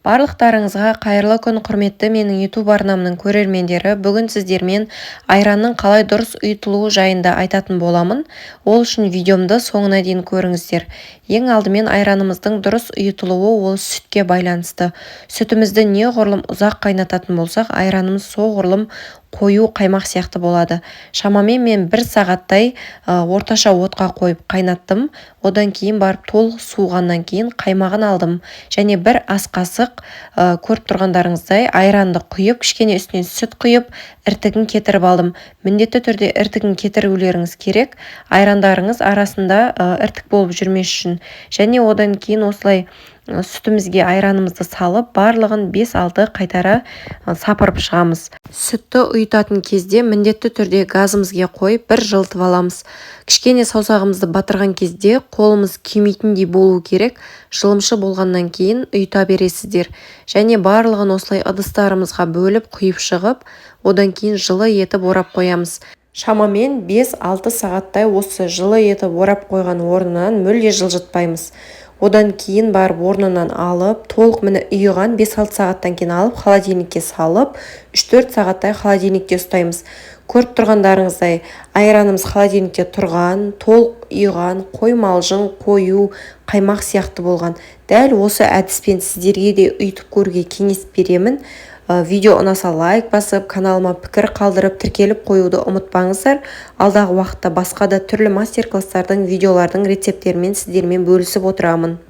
Барлықтарыңызға қайырлы күн, құрметті менің YouTube арнамның көрермендері! Бүгін сіздермен айранның қалай дұрыс ұйытылуы жайында айтатын боламын. Ол үшін видеомды соңына дейін көріңіздер. Ең алдымен, айранымыздың дұрыс ұйытылуы ол сүтке байланысты. Сүтімізді неғұрлым ұзақ қайнататын болсақ, айранымыз соғұрлым қою, қаймақ сияқты болады. Шамамен мен бір сағаттай орташа отқа қойып қайнаттым. Одан кейін барып, толық суығаннан кейін қаймағын алдым және бір ас қасық, көріп тұрғандарыңыздай, айранды құйып, кішкене үстінен сүт құйып, іртігін кетіріп алдым. Міндетті түрде іртігін кетірулеріңіз керек, айрандарыңыз арасында іртік болып жүрмес үшін. Және одан кейін осылай сүтімізге айранымызды салып, барлығын 5-6 қайтара сапырып шығамыз. Сүтті ұйытатын кезде міндетті түрде газымызге қойып, бір жылытып аламыз. Кішкене саусағымызды батырған кезде қолымыз күймейтіндей болу керек. Жылымшы болғаннан кейін ұйыта бересіздер. Және барлығын осылай ыдыстарымызға бөліп құйып шығып, одан кейін жылы етіп орап қоямыз. Шамамен 5-6 сағаттай осы жылы етіп орап қойған орнынан мүлде жылжытпаймыз. Одан кейін барып орнынан алып, толық, міне, ұйыған. 5-6 сағаттан кейін алып, холодильникке салып, 3-4 сағаттай холодильникте ұстаймыз. Көріп тұрғандарыңыздай, айранымыз холодильникте тұрған, толық ұйыған, қоймалжың, қою қаймақ сияқты болған. Дәл осы әдіспен сіздерге де ұйытып көруге кеңес беремін. Видео ұнаса, лайк басып, каналыма пікір қалдырып, тіркеліп қоюды ұмытпаңыздар. Алдағы уақытта басқа да түрлі мастер класстардың, видеолардың рецепттерімен сіздермен бөлісіп отырамын.